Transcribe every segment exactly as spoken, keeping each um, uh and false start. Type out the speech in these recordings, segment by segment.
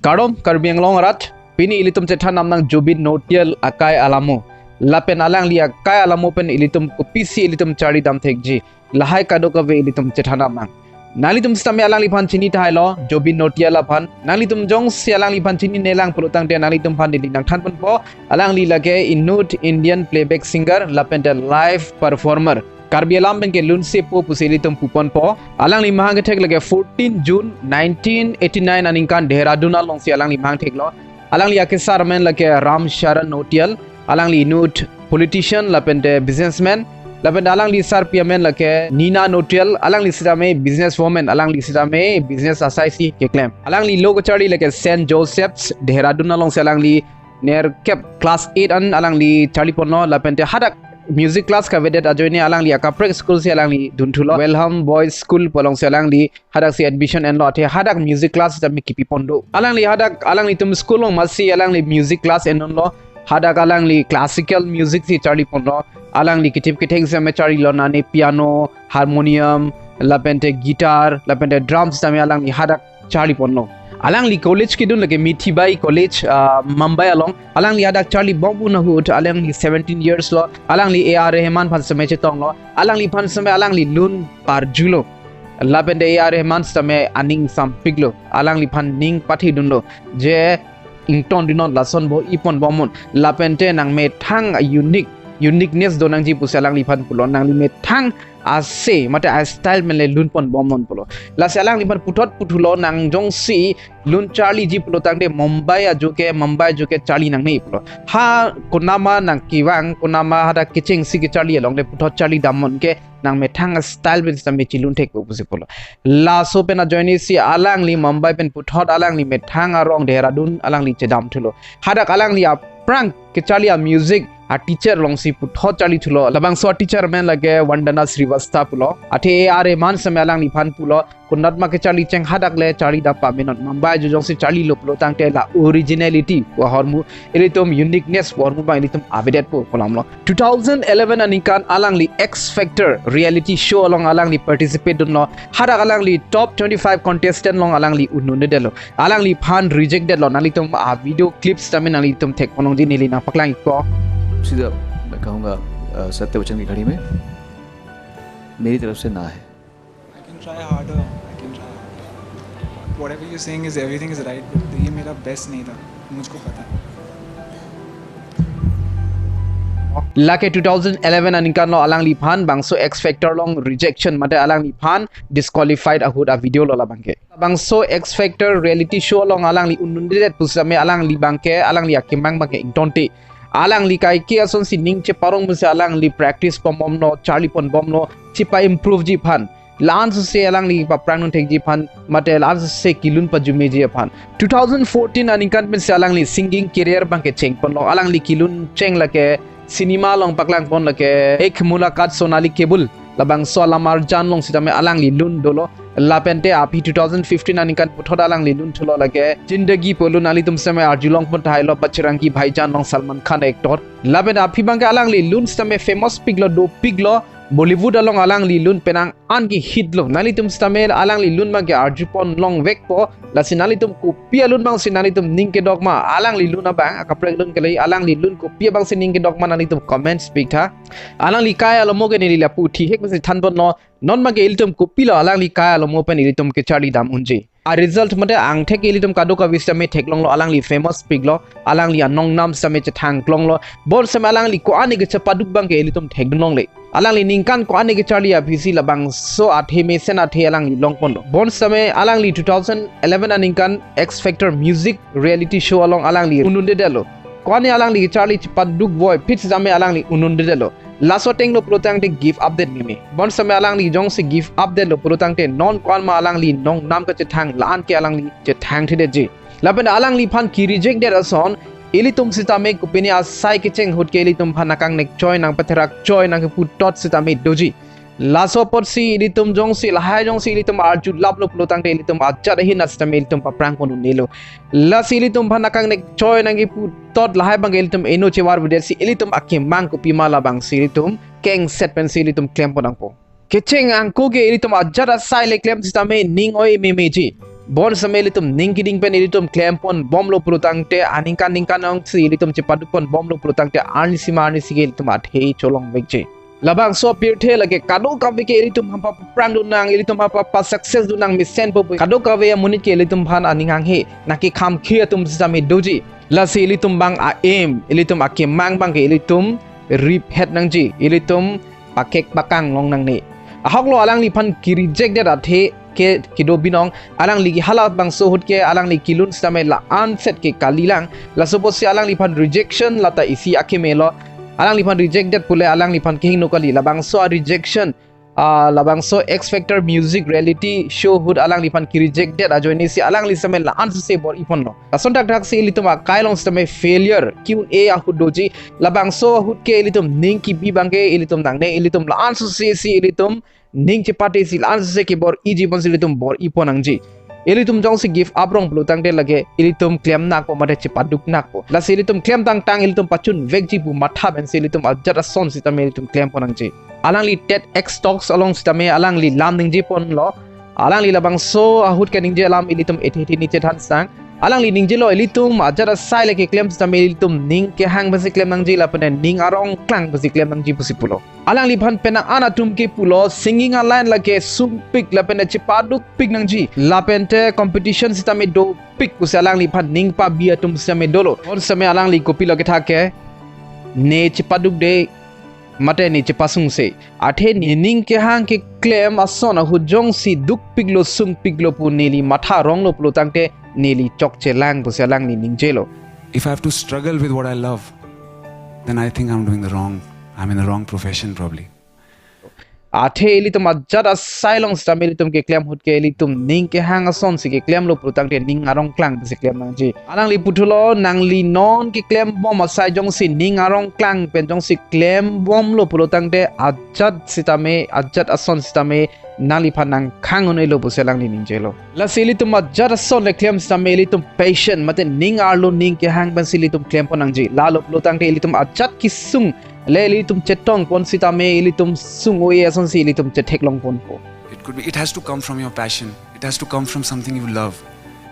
Kardom Karbi Anglong arat, pini ilitum chethan damnang Jubin Nautiyal akai alamo. Lapen alangli akai alamo pen ilitum kopisi ilitum charli dam thekji, lahai kadokave ilitum chethan damnang. Nanglitum sitame alangliphan chini tahai lo, Jubin Nautiyal aphan. Nanglitum jongsi alangliphan chinine lang pulo tangte nanglitum aphan neli nangthan ponpo. Alangli lake inut Indian playback singer lapente live performer. Karbi alam pen ke lunsepo pusi ilitum pu ponpo. Alangli mahang kethek lake fourteen June nineteen eighty-nine aningkan Dehradun alongsi alangli mahang theklo. Alangli akesar amen lake Ram Sharan Nautiyal. Alangli inut politician lapente businessman. Lapente alangli sarpi amen lake Nina Nautiyal. Alangli sitame businesswoman. Alangli sitame business asaisi keklem. Alangli lo kecharli lake Saint Joseph's Dehradun alongsi alangli nerkep class eight an alangli charli ponlo, lapente hadak music class kavedet ajoine alangli akaprek school si alangli dunthulo, Welham Boys School pu alongsi alangli hadaksi admission enlo, athe hadak music class sitame kipi pon do. Alangli hadak alanglitum school along masi alangli music class endunlo, hadak alangli classical music si charli ponlo. Alangli kithip kitheng sitame charlilo, nane piano, harmonium, lapente guitar, lapente drum sitame alangli hadak charli ponlo. Alangli college kedun lake Mithibai College, ah, Mumbai along. Alangli hadak charli bom un ahut alangli seventeen years lo. Alangli A R Rahman aphan sitame chetonglo. Alangliphan sitame alangli lun parjulo. Lapente A R Rahman sitame aning sampiklo. Alangliphan ning pathidunlo, je ingtondunnon, lason bo-i pon bomnon. Lapente nangmethang unique, uniqueness do nangji pusi alangliphan pulo. Nangli methang ase mate astyle pen le lun pon bomnon pulo. Lasi alangliphan puthot puthulo, nang jongsi lun charliji pulo tangte Mumbai ajo ke, Mumbai ajo ke charli nangne pulo. Ha konama nang kevang, konama hadak kechengsi kecharli along le puthot charli damnon ke nangmethang astyle pen sitame chelun thekpo pusi pulo. Laso pen ajoine si alangli Mumbai pen puthot alangli methang arong Dehradun alangli chedamthulo. Hadak alangli aphrang kecharli amusic ateacher alongsi puthot charlithulo. Labangso ateacher amen lake Vandana Srivastava pulo. Athe A R Rahman sitame alangliphan pulo, konatma kecharli cheng hadak le charli dam pamenon. Mumbai ajo jongsi charlilo pulo tangte la originality pu ahormu, ilitum uniqueness pu ahormu abang ilitum avedetpo pu alamlo. Two thousand eleven aningkan alangli X Factor reality show along alangli participate dunlo. Hadak alangli top twenty-five contestant along alangli undundedetlo. Alangliphan reject detlo. Nanglitum avideo clips sitame nanglitum thek ponlongji, neli nangpaklang ikpo. सीधा मैं कहूँगा, अ, सत्य वचन की घड़ी में मेरी तरफ से ना है। I can try harder. I can try harder. Whatever you're saying is, everything is right, but ये मेरा बेस्ट नहीं था, मुझको पता है। Lake two thousand eleven aningkan lo alangliphan bangso X Factor along rejection mate alangliphan disqualified ahut avideo lo labangke. Bangso X Factor reality show along alangli undundedet pusitame alangli abangke, alangli akemang abangke ingtonte. Alangli kaike asonsi ning cheparong pusi alangli practice pon bomlo, charli pon bomlo, chepa-improveji aphan. La-an sose alangli paphrang dun thekji aphan, mate la-an sose kelun pajumeji aphan. Two thousand fourteen aningkan pensi alangli singing career abangke cheng ponlo. Alangli kelun cheng lake cinema along paklang pon lake Ek Mulaqat Sonali Kebul, labangso alam arjan along sitame alangli lun dolo. Lapente aphi two thousand fifteen aningkan puthot alangli lunthulo lake Zindagi pu alun, nanglitum sitame arjulong pon tahai lo, Bajrangi Bhaijaan along Salman Khan actor. Lapente aphi abangke alangli lun sitame famous piklo, dopiklo, Bollywood along alangli lun penang an ke hit lo. Nanglitum sitame alangli lun abangke arju pon longvekpo. Lasi nanglitum kopi alun abangsi nanglitum ning kedok ma, alangli lun abang, akaprek lun kali, alangli lun kopi abangsi ning kedok ma, nanglitum comments piktha. Alangli akai alomo ke neli lapu thihek masi than ponlo. Non abangke ilitum kopilo alangli akai alomo pen ilitum kecharli dam unji. A result mate angthek ilitum kadokave sitame theklonglo, alangli famous piklo, alangli anong nam sitame chethang klonglo. Bonsitame alangli ko-an ke chepaduk abangke ilitum thekdunlongle. Alangli ningkan ko-an ke charli aphisi labangso athe mesen athe alangli long ponlo. Bonsitame alangli two thousand eleven aningkan X Factor music reality show along alangli undundedetlo. Ko-an alangli charli chepaduk voi phit sitame alangli undundedetlo. Laso ateng lo pulo tangte give up det meme. Bonsitame alangli jongsi give up detlo pulo tangte non ko-an ma alangli nong nam kachethang la-an ke alangli chethang thedetji. Lapen alangliphan ke-reject det ason, ilitum sitame kopine asai kecheng ahut ke ilitum aphan nangkangnek choi, nangpatherak choi, nangkepu tot sitame doji. Laso apotsi ilitum jongsi lahai jongsi ilitum arjulaplo pulo tangte ilitum ajat ahin sitame ilitum paphrang pon un-elo. Lasi ilitum aphan nangkangnek choi, nangkepu tot lahai abangke ilitum eno chevarvedetsi ilitum akemang kopima labangsi ilitum kengset pensi ilitum klem pon nangpo. Kecheng angko ke ilitum ajat asai le klem sitame ning oi memeji. Bonsitame ilitum ning keding pen ilitum klempon bomlo pulotangte aningkan ningkan ongsi ilitum chepadukpon bomlo pulotangte arnisi ma arnisi ke ilitum athe cholongvekji. Labangso apirthe lake kadokave ke ilitum hampa paprang dunang, ilitum hampa pa success dunang mesenpo pu kadokave amonit ke ilitum aphan aning hanghe nangkekham khei atum sitame doji. Lasi ilitum abang a-aim, ilitum akemang abang ke ilitum riphet nangji, ilitum pakek pakang long nangne. Ahoklo alangliphan ke-reject det athe ke kedo binong, alangli hala bangso ahut ke alangli kelun sitame la-anset ke kalilang. Laso apotsi alangliphan rejection lata isi akemelo. Alangliphan reject det pule alangliphan kehingno kali. Labangso a-rejection, ah, labangso X Factor music reality show ahut alangliphan ke-reject det ajoinesi alangli sitame la-an suse bor-iponlo. Lason thakthak si ilitum akai along sitame failure Q and A ahut doji. Labangso ahut ke ilitum ning kebi abang ke ilitum nangne, ilitum la-an suse si ilitum ning chepate si la-an suse kebor-iji ponsi ilitum bor-ipon nangji. Ilitum jongsi give up rong pulotangte lake ilitum klem nakpo mate chepaduk nakpo. Lasi ilitum klem tangtang ilitum pachunvekji pu matha pensi ilitum ajat ason sitame ilitum klempon nangji. Alangli TEDx Talks along sitame alangli lam ningjeponlo. Alangli labangso ahut keningje alam ilitum ethe ethe ni chethan sang. Alangli ningjelo ilitum ajat asai le keklem sitame ilitum ning kehang pensi klem nangji lapen ning arong klang pensi klem nangji pusi pulo. Alangliphan penang an atum ke pulo singing a-line lake sungpik lapen chepadukpik nangji. Lapente competition sitame dopik pusi alangliphan ning pabi atum sitame dolo. Bonsitame alangli kopilo ketha ke ne chepaduk de mate ne chepasungse. Athe ne ning kehang keklem ason ahut jongsi dukpiklo sungpiklo pu neli matha ronglo pulotangte neli chokchelang pusi alangli ningjelo. If I have to struggle with what I love, then I think I'm doing the wrong, I'm in the wrong profession probably. Athe ilitum ajat asai along sitame ilitum keklem ahut ke ilitum ning kehang ason si keklemlo pulotangte ning arong klang pensi klem nangji. Alangli puthulo nangli non keklem bom asai jongsi ning arong klang pen jongsi klem bomlo pulotangte ajat sitame ajat ason sitame nangliphan nangkhang un-elo pusi alangli ningjelo. Lasi ilitum ajat ason le klem sitame ilitum passion mate ning arlo ning kehang pensi ilitum klempon nangji. Lalo pulotangte ilitum ajat kesung le ilitum chetongpon sitame ilitum sung-o-e asonsi ilitum chetheklongponpo. It could be, it has to come from your passion. It has to come from something you love.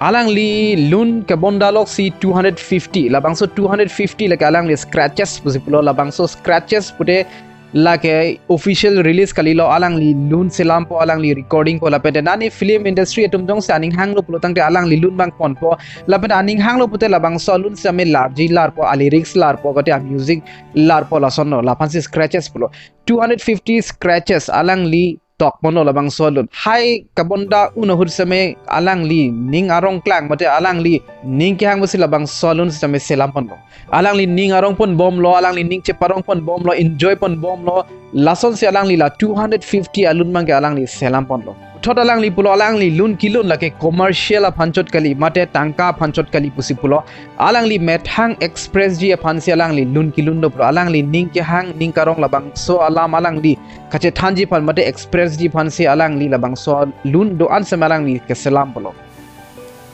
Alangli lun kebonda loksi two hundred fifty. Labangso two hundred fifty lake alangli scratches pusi pulo. Labangso scratches pute lake official release kalilo, alangli lun selampo, alangli recordingpo, lapente nani film industry atum jongsi aning hanglo pulotangte alangli lun abang ponpo, lapente aning hanglo pute labangso lun sitame larji larpo, a-lyrics larpo, kote a-music larpo lasonlo, laphansi scratches pulo. Two hundred fifty scratches alangli tokponlo labangso lun. Hai kebonda un ahut sitame alangli ning arong klang mate alangli ning kehang pusi labangso lun sitame selamponlo. Alangli ning arongpon bomlo, alangli ning cheparongpon bomlo, enjoypon bomlo. Lasonsi alangli la two hundred fifty alun abang ke alangli selamponlo. Puthot alangli pulo alangli lun kelun lake commercial aphan chot kali, mate tangka aphan chot kali pusi pulo. Alangli methang expressji aphansi alangli lun kelunlo pulo. Alangli ning kehang ning karong labangso alam alangli kachethanji aphan mate expressji aphansi alangli labangso lun do-an sitame alangli keselamponlo.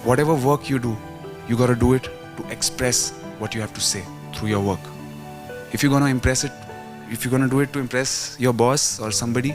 Whatever work you do, you gotta do it to express what you have to say through your work. If you're gonna impress it, if you're gonna do it to impress your boss or somebody,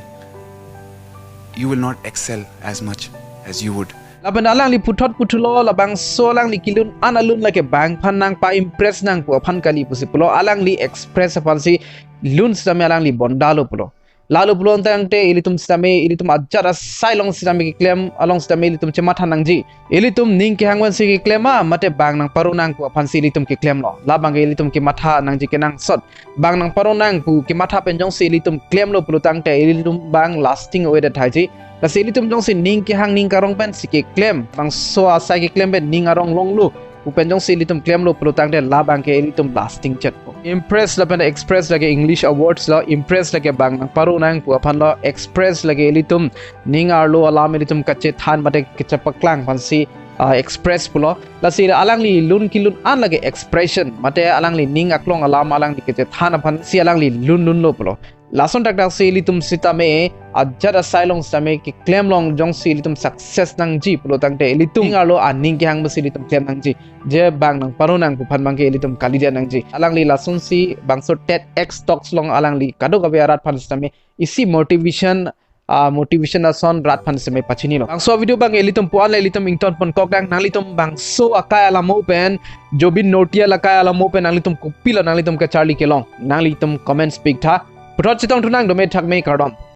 you will not excel as much as you would. Lapen alangli puthot puthulo labangso alangli kelun an alun lake bang aphan nangpa-impress nang pu aphan kali pusi pulo, alangli express aphansi lun sitame alangli bondalo pulo. Lalo pulotangte ilitum sitame, ilitum ajat asai along sitame keklem along sitame ilitum chematha nangji. Ilitum ning kehang pensi keklem ma, mate bang nangparo nang pu aphansi ilitum keklemlo. Labang ke ilitum kematha nangji kenangsot. Bang nangparo nang pu kematha pen jongsi ilitum klemlo pulotangte ilitum bang lasting ave det thaiji. Lasi ilitum jongsi ning kehang ning karong pensi keklem, bangso asai keklem pen ning arong longlo pu pen jongsi ilitum klemlo pulotangte labang ke ilitum lasting chetpo. Impress lapen express lake English awards lo, impress lake bang nangparo nang pu aphanlo, express lake ilitum ning arlo alam ilitum kachethan mate kachepaklang aphansi, ah, express pulo. Lasi alangli lun kelun an lake expression mate alangli ning aklong alam alangli kachethan aphansi alangli lun lunlo pulo. Lason thakthak si ilitum sitame ajat asai along sitame keklem long jongsi ilitum success nangji pulotangte ilitum ning arlo aning kehang pensi ilitum klem nangji. Je bang nangparo nang pu aphan abang ke ilitum kalidet nangji. Alangli lasonsi bangso TEDx Talks along alangli kadokave arat aphan sitame isi motivation ah, motivation ason rat aphan seme pachinilo. Bangso video abang ilitum puan le ilitum ingtonpon kokdang, nanglitum bangso akai alamo pen, Zubeen Nautiyal akai alamo pen nanglitum kopilo nanglitum kacharli kelong, nanglitum comments pi-ik tha. Puthot chetongthu nang, dome thakme, kardom.